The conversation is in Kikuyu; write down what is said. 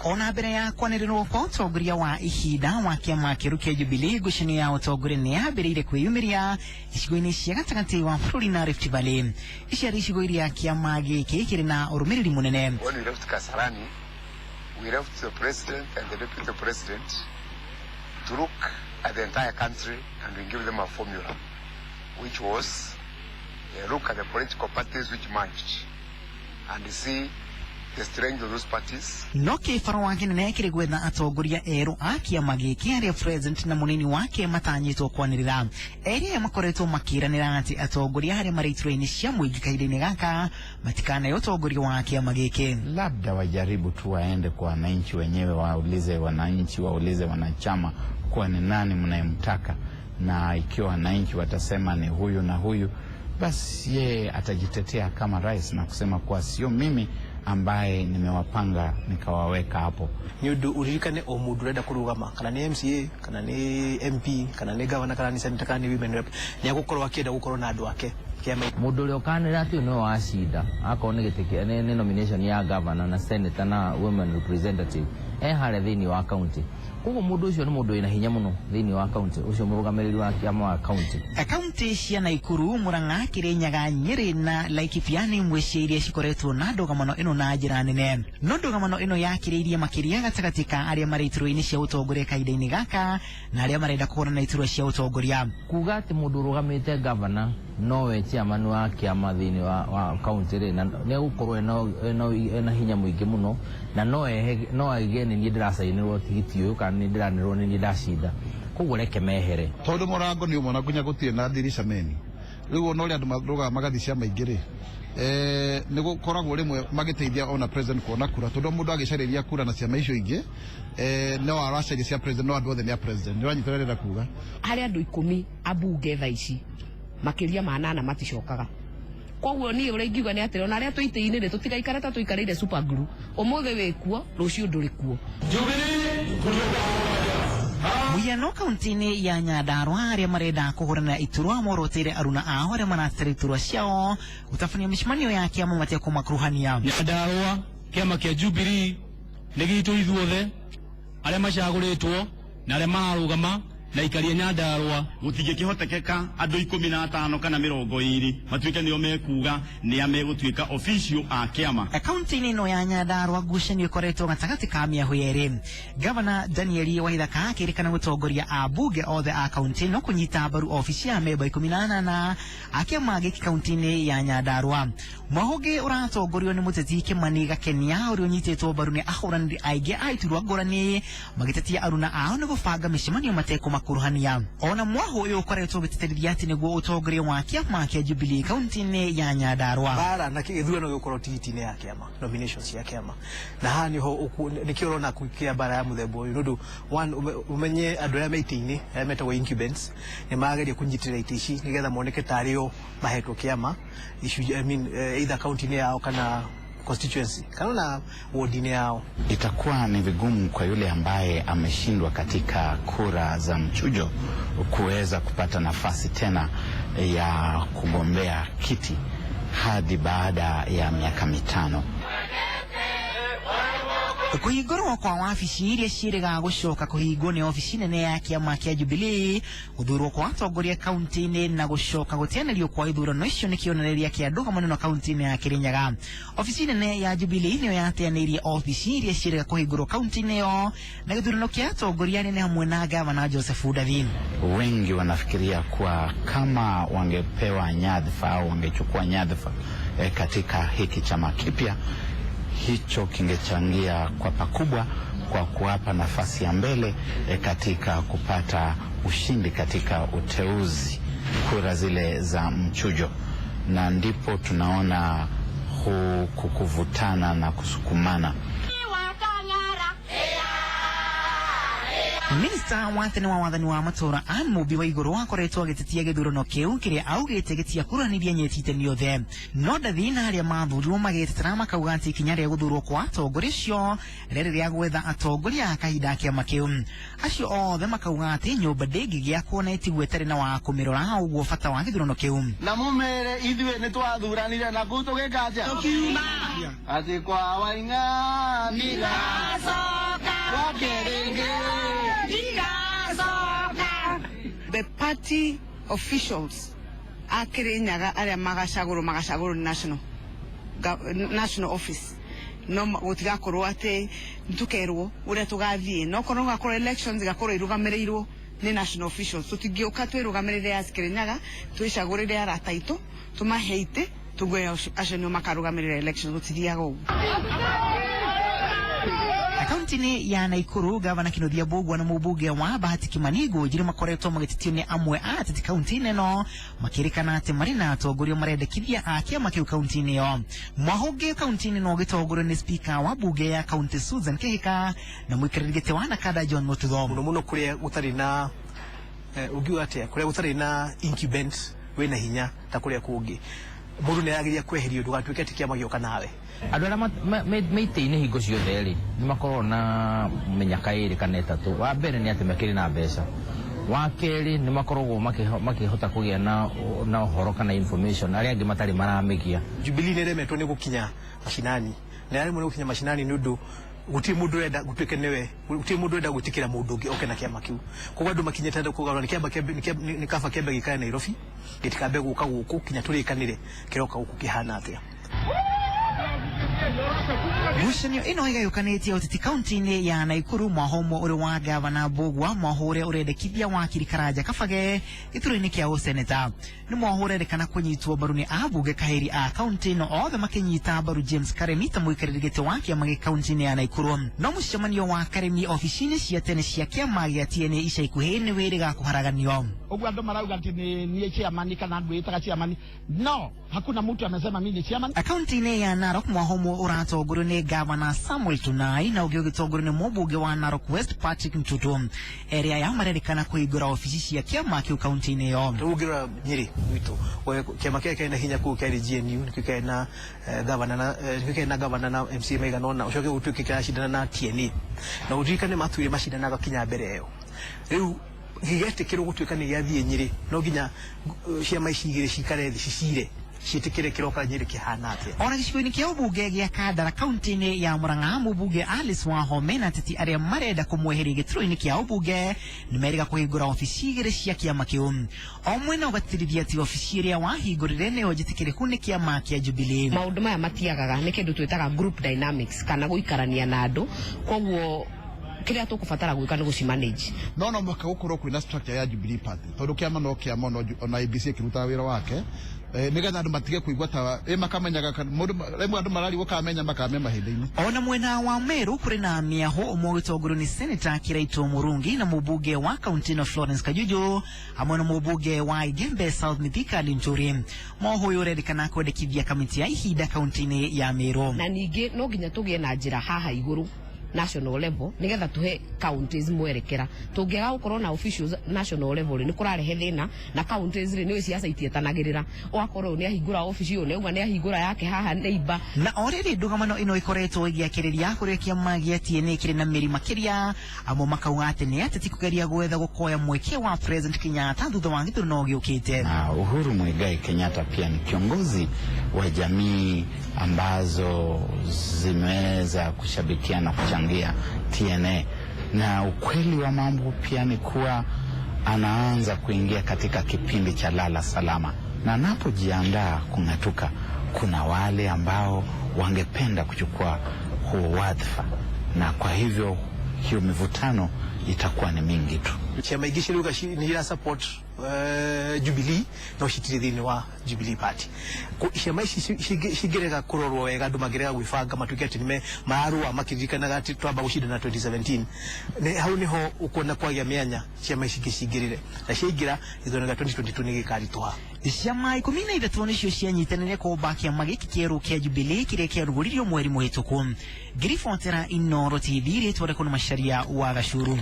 Ona mbere ya kwanĩrĩrwo kwa ũtongoria wa ihinda wa kĩama kĩerũ kĩa Jubilee, ngucanio ya ũtongoria nĩ yambĩrĩirie kwĩyumĩria icigo-inĩ cia gatagatĩ wa bũrũri na Rift Valley. Ici arĩ icigo iria kĩama gĩkĩ kĩrĩ na ũrũmĩrĩri mũnene. When we left Kasarani, we left the president and the deputy president to look at the entire country, and we give them a formula, which was look at the political parties which merged and see the strength of those parties. No kĩbarũa kĩnene kĩrĩ gwetha atongoria erũ a kĩama gĩkĩ, arĩa president na mũnini wake matanyĩtwo kwanĩrĩra. Erĩ aya makoretwo makĩranĩra atĩ atongoria arĩa marĩ iturwa-inĩ cia mũingĩ kahinda-inĩ gaka matikanae ũtongoria wa kĩama gĩkĩ. Labda wajaribu tu waende kwa wananchi wenyewe, waulize wananchi, waulize wanachama kuwa ni nani mnayemtaka, na ikiwa wananchi watasema ni huyu na huyu, basi yeye atajitetea kama rais na kusema kuwa sio mimi ambaye nimewapanga nikawaweka hapo. Nĩ ũndũ ũririkane o mũndũ ũrenda kũrũgama, kana nĩ MCA, kana nĩ MP, kana nĩ governor, kana nĩ senator, kana nĩ women rep, nĩ egũkorwo akĩenda gũkorwo na andũ ake kĩama. Mũndũ ũrĩa ũkanĩra atĩ ũyũ nĩwe wacinda, akorwo nĩ gĩtĩ nĩ nomination ya governor na senator na women representative e harĩa thĩinĩ wa county, koguo mũndũ ũcio nĩ mũndũ wĩna hinya mũno thĩinĩ wa county, ũcio mũrũgamĩrĩri wa kĩama wa county. Kaunti cia Naikuru, Murang'a, Kirinyaga, Nyeri na Laikipia nĩ imwe cia iria cikoretwo na ndũgamano ĩno na njĩra nene. No ndũgamano ĩno yakĩrĩirie makĩria gatagatĩ ka arĩa marĩ iturwa-inĩ cia ũtongoria kahinda-inĩ gaka na arĩa marenda kũhũrana iturwa cia ũtongoria. Kuga atĩ mũndũ ũrũgamĩte governor nowe chairman wa kĩama thĩinĩ wa county rĩ, na nĩ egũkorwo ena hinya mũingĩ mũno, na no aige nĩ niĩ ndĩracainĩrwo tigiti ũyũ, kana nĩ ndĩranĩrwo nĩ niĩ ndacinda, koguo reke mehere. Tondũ mũrango nĩ ũmwe na nginya gũtirĩ na ndirica meni, rĩu ona ũrĩa andũ marũgaga magathiĩ ciama ingĩ rĩ, nĩ gũkoragwo rĩmwe magĩteithia ona president kuona kura, tondũ mũndũ agĩcarĩria kura na ciama icio ingĩ, no aracaria cia president, no andũ othe nĩ a president. Nĩ ũranyita ũrĩa ndĩrenda kuga? Harĩ andũ 10 ambunge thaa ici, makĩria ma 8 maticokaga. Koguo niĩ ũrĩa ingiuga nĩ atĩrĩ, ona arĩa twĩ itĩ-inĩ rĩ, tũtigaikare ta tũikarĩire super glue, ũmũthĩ wĩkuo, rũciũ ndũrĩ kuo. Mũhiano, kaunti-inĩ ya Nyandarua, arĩa marenda kũhũrana iturwa moroteire aruna ao arĩa maratetera iturwa ciao gũtabania mĩcemanio ya kĩama matekũmakuruhania. Nyandarua, kĩama kĩa Jubilee nĩ gitũ ithuothe, arĩa macagũrĩtwo na arĩa mararũgama na ikaria Nyandarua. Gũtingĩkĩhotekeka andũ 15 kana 20 matuĩke nĩo mekuga nĩa megũtuĩka official a kĩama. Kaunti-inĩ ĩno ya Nyandarua, ngucanio ĩkoretwo gatagatĩ ka mĩahũ yerĩ, Gavana Daniel Waithaka akĩrĩkana gũtongoria ambunge othe a kaunti ĩno kũnyita mbaru obici ya memba 18 a kĩama gĩkĩ kaunti-inĩ ya Nyandarua. Mwahũ ũngĩ ũratongorio nĩ mũteti Kimani Gakenia, ũrĩa ũnyitĩtwo mbaru nĩ ahũranĩri aingĩ a iturwa ngũrani, magĩtetia aruna ao nĩ gũbanga mĩcemanio matekũmakuruhania. Ona mwahũ ũyũ ũkoretwo ũgĩtĩtĩrithia atĩ nĩguo ũtongoria wa kĩama kĩa Jubilee kaunti-inĩ ya Nyandarua. Bara na gĩthurano gĩgũkorwo tigiti-inĩ ya kĩama, nominations cia kĩama, na haha nĩho nĩkĩo ũrona kĩa bara ya mũthemba ũyũ, nĩ ũndũ one, ũmenye andũ arĩa me itĩ-inĩ, arĩa metagwo incumbents, nĩ marageria kũnyitĩrĩra itĩ ici nĩgetha moneke tarĩ o mahetwo kĩama icunjĩ, I mean, either county-inĩ yao kana constituency kana na ward-inĩ yao. Itakuwa ni vigumu kwa yule ambaye ameshindwa katika kura za mchujo kuweza kupata nafasi tena ya kugombea kiti hadi baada ya miaka 5. Kũhingũrwo kwa wabici iria ciĩrĩga gũcoka kũhingwo nĩ obici nene ya kĩama kĩa Jubilee, gũthurwo kwa atongoria kaunti-inĩ na gũcoka gũteanĩrio kwa ithurano icio nĩ kĩonereria kĩa ndũgamo ĩno kaunti-inĩ ya Kirinyaga. Obici nene ya Jubilee nĩyo yateanĩirie obici iria ciĩrĩga kũhingũrwo kaunti-inĩ ĩyo na gĩthurano kĩa atongoria anene hamwe na gavana Joseph Ndathi. Wengi wanafikiria kuwa kama wangepewa nyadhifa au wangechukua nyadhifa katika hiki chama kipya, hicho kingechangia kwa pakubwa kwa kuwapa nafasi ya mbele katika kupata ushindi katika uteuzi kura zile za mchujo, na ndipo tunaona huku kuvutana na kusukumana. Minista wa tene wa wathani wa matura Anne Mumbi Waiguru akoretwo agĩtetia gĩthurano kĩu kĩrĩa augĩte gĩtiakuruhanirie anyiti itemi othe, no Ndathi na arĩa mathurirwo magĩtetera makauga atĩ ikinya rĩa gũthurwo kwa atongoria acio rĩarĩ rĩa gwetha atongoria a kahinda kĩama kĩu. Acio othe makauga atĩ nyũmba ndĩngĩgĩakwo na ĩtigwo ĩtarĩ na wa kũmĩrora, ũguo bata wa gĩthurano kĩu. Na mumere ithuĩ nĩ twathuranire na kũu tũgĩka atĩa? Tũkiuma atĩ kwa Waing'a. The party officials a Kirinyaga aria magacagũrwo magacagũrwo national office no gutigakorwo ati tukerwo uria tugathie no korwo gakorwo elections gakorwo irugamiriirwo ni national officials tutingioka twirugamirire as Kirinyaga twicagurire arata aitu tumaheite tugue acio nio makarugamirira elections gutithiaga uguo. Kaunti-inĩ ya Naikuru gavana Kinuthia Mbugua na mũmbunge wa Bahati Kimani Ngũnjiri makoretwo magĩtetio nĩ amwe a ateti kaunti-inĩ ĩno makĩrĩkana atĩ marĩ na atongoria marendekithia a kĩama kĩu kaunti-inĩ ĩyo. Mwahũngĩ kaunti-inĩ ĩno ũgĩtongorio nĩ spika wa bunge ya kaunti Susan Kihika na mũikarĩri gĩtĩ wa Nakada John Mututho. Mũno mũno kũrĩa gũtarĩ na ũngiuga atĩa kũrĩa gũtarĩ na incumbent wĩna hinya ta kũrĩa kũngĩ mũndũ nĩ arageria kweherio ndũgatuĩke atĩ kĩama gĩoka nawe. Andũ arĩa me itĩ-inĩ hingo ciothe rĩ nĩ makoragwo na mĩnyaka ĩrĩ kana ĩtatũ. Wa mbere nĩ atĩ makĩrĩ na mbeca, wa kerĩ nĩ makoragwo makĩhota kũgĩa na ũhoro kana information arĩa angĩ matarĩ maramĩgĩa. Jubilee nĩ ĩremetwo nĩ gũkinya macinani na yaremwo nĩ gũkinya macinani nĩ ũndũ gũtirĩ mũndũ ũrenda gũtuĩke nĩwe, gũtirĩ mũndũ ũrenda gwĩtĩkĩra mũndũ ũngĩ oke na kĩama kĩu. Koguo andũ makinyĩte andũ kuga nĩ kĩama nĩ kaba kĩambe gĩikare Nairobi gĩtikambe gũka gũkũ kinya tũrĩkanĩre kĩroka gũkũ kĩhana atĩa. Ngucanio ĩno ĩgayũkanĩtie ũteti kaunti-inĩ ya Naikuru mwaho ũmwe ũrĩ wa gavana Mbugua mwaho ũrĩa ũrendekithia wakiri Karanja Kabage gĩturwa-inĩ kĩa ũseneta. Nĩ mwaho ũrerĩkana kũnyitwo mbaru nĩ ambunge kahĩri a kaunti ĩno othe makĩnyita mbaru James Karemi ta mũikarĩri gĩtĩ wa kĩama gĩ kaunti-inĩ ya Naikuru. No mũcemanio wa Karemi obici-inĩ cia tene cia kĩama gĩa TNA ica ikuhĩ nĩ wĩrĩga kũharaganio. Ũguo andũ marauga atĩ nĩ niĩ chairman kana andũ ĩtaga chairman, no hakuna mtu amesema mimi ni chairman. Kaunti-inĩ ya Narok mwaho ũmwe ũratongorio nĩ gavana Samuel Tunai na ũngĩ ũgĩtongorio nĩ mũmbunge wa Narok West Patrick Ntutu. Erĩ aya marerĩkana kũhingũra obici cia kĩama kĩu kaunti-inĩ ĩyo. Rĩu ũngĩrora Nyĩrĩ gwitũ kĩama kĩrĩa kĩarĩ na hinya kũu kĩarĩ GNU nĩkĩo kĩarĩ na gavana na nĩkĩo kĩarĩ na gavana na MCA maigana ũna ũcoke gũtuĩke kĩracindana na TNA na ũririkane matuire macindanaga kinya mbere ĩyo. Rĩu gĩgetĩkĩrwo gũtuĩka nĩ gĩathiĩ Nyĩrĩ no nginya ciama ici igĩrĩ cikare thĩ cicire ciĩtĩkĩre kĩroka Nyĩrĩ kĩhana atĩa. Ona gĩcigo-inĩ kĩa ũmbunge gĩa Kandara kaunti-inĩ ya Murang'a mũmbunge Alice Wahome na ateti arĩa marenda kũmweheria gĩturwa-inĩ kĩa ũmbunge nĩ merĩga kũhingũra obici igĩrĩ cia kĩama kĩu. O mwena ũgatĩtĩrithia atĩ obici ĩrĩa wahingũrire nĩyo njĩtĩkĩrĩku nĩ kĩama kĩa Jubilee. Maũndũ maya matiagaga nĩ kĩndũ twĩtaga group dynamics kana gũikarania na andũ, koguo kĩrĩa tũkũbatara gwĩka nĩ gũcimanage. No no mũhaka gũkorwo kwĩna structure ya Jubilee Party tondũ kĩama no kĩama ona ABC ĩkĩrutaga wĩra wake nĩgetha andũ matige kũigua ta makamenyaga mũndũ rĩmwe andũ mararigwo kamenya makamenya mahinda-inĩ. Ona mwena wa Meru kũrĩ na mĩaho ũmwe ũgĩtongorio nĩ Senator Kiraito Murungi na mũmbunge wa kaunti ĩno Florence Kajuju hamwe na mũmbunge wa Igembe South Mithika Linturi. Mwaho ũyũ ũrerĩkana kwendekithia kamĩtĩ ya ihinda kaunti-inĩ ya Meru. Na ningĩ no nginya tũgĩe na njĩra haha igũrũ national level nigetha tuhe counties mwerekera. Tũngĩaga gũkorwo na officials national level nĩ kũrarehe thĩna na counties rĩ nĩ ciaca itietanagĩrĩra, ũgakorwo nĩ ahingũra obici ũyũ nĩ auga nĩ ahingũra yake haha neighbor. Na o rĩrĩ ndũgamano ĩno ĩkoretwo ĩgĩakĩrĩria kũrĩa kĩama gĩa TNA kĩrĩ na mĩri makĩria amwe makauga atĩ nĩ ateti kũgeria gwetha gũkoya mweke wa President Kenyatta thutha wa gĩthurano gĩũkĩte. Na Uhuru Muigai Kenyatta pia ni kiongozi wa jamii ambazo zimeweza kushabikia na kuchangia TNA, na ukweli wa mambo pia ni kuwa anaanza kuingia katika kipindi cha lala salama, na anapojiandaa kung'atuka kuna wale ambao wangependa kuchukua huo wadhifa, na kwa hivyo hiyo mivutano itakuwa ni mingi tu. Ciama ingĩ cirauga nĩ ira support Jubilee no citirĩ thĩinĩ wa Jubilee Party. Ciama ici cingĩrega kũrorwo wega andũ mangĩrega gwĩbanga matuĩke atĩ nĩme mararũa makĩririkanaga atĩ twamba gũcindana 2017 nĩ hau nĩho ũkuona kwagĩa mĩanya ciama ici ingĩ cingĩrĩre na ciaingĩra gĩthurano gĩa 2022 nĩ gĩkaritũha. Ciama 13 nĩcio cianyitanĩire kũmba kĩama gĩkĩ kĩerũ kĩa Jubilee kĩrĩa kĩarugũririo mweri mũhĩtũku. Ngĩribotera Inooro TV rĩtwa rĩakwa nĩ Macharia wa Gacuru.